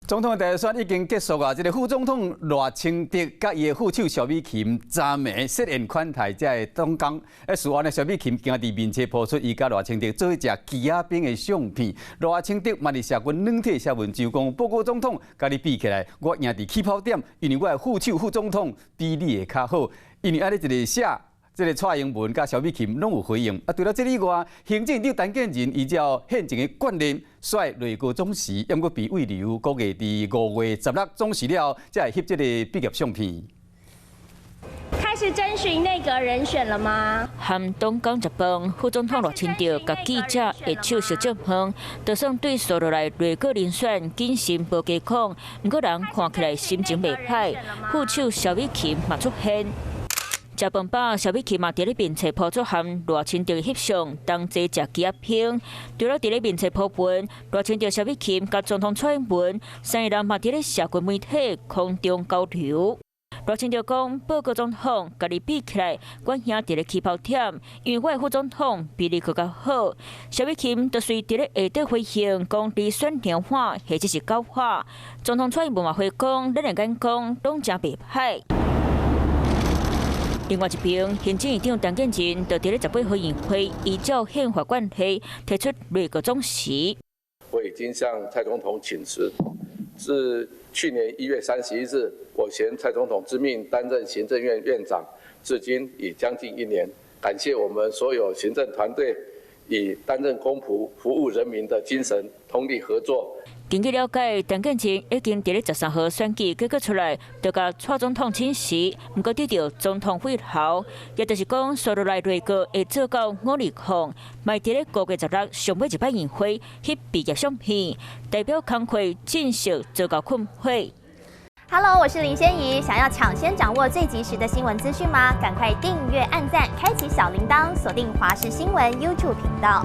總統大選已經結束啊！這个副總統賴清德佮伊的副手蕭美琴，昨暝設宴款待這个黨工。事後呢，蕭美琴今佇面冊 po 出伊佮賴清德做伙食枝仔冰的相片。賴清德嘛佇社群軟體寫文章講，報告總統，佮你比起來，我贏佇起跑點，因為我的副手副總統比你會較好。因為按呢一个寫，這个蔡英文佮蕭美琴攏有回應。啊，除了這以外，行政院長陳建仁依照現行的慣例，率內閣總辭，猶閣被慰留，估計佇5月16總辭了後，才會翕這个畢業相片。開始徵詢內閣人選了嗎？和黨工食飯，副總統賴清德佮記者握手相接問，就算對紲落來內閣人選謹慎無加講，毋過人看起來心情袂歹。副手蕭美琴嘛出現。食飯飽，蕭美琴嘛佇咧面冊 po 出和賴清德翕相，同齊食枝仔冰。除了佇咧面冊 po 文，賴清德、蕭美琴佮總統蔡英文三个人嘛佇咧社群媒體空中交流。賴清德講，報告總統，佮你比起來，我贏佇咧起跑點，因為我的副總統比你閣較好。蕭美琴就隨佇咧下底回應，講你選娘話或者是狗話。總統蔡英文嘛回講，咱的眼光攏誠袂歹。另外一邊，行政院長陳建仁就佇咧18號院會，依照憲法慣例提出內閣總辭。我已經向蔡總統請辭，自去年1月31日，我銜蔡總統之命擔任行政院院長，至今已將近一年。感謝我們所有行政團隊以擔任公僕、服務人民的精神，通力合作。根據了解，陳建仁已經佇咧13號選舉結果出來，就共蔡總統請辭，毋過得著總統慰留，也就是講，紲落來內閣會做到520，嘛佇咧5月16上尾一擺院會翕畢業相片，代表工課正式做到困會。 Hello，我是林仙怡，想要搶先掌握最及時的新聞資訊嗎？趕快訂閱、按讚、開啟小鈴鐺，鎖定華視新聞 YouTube 頻道。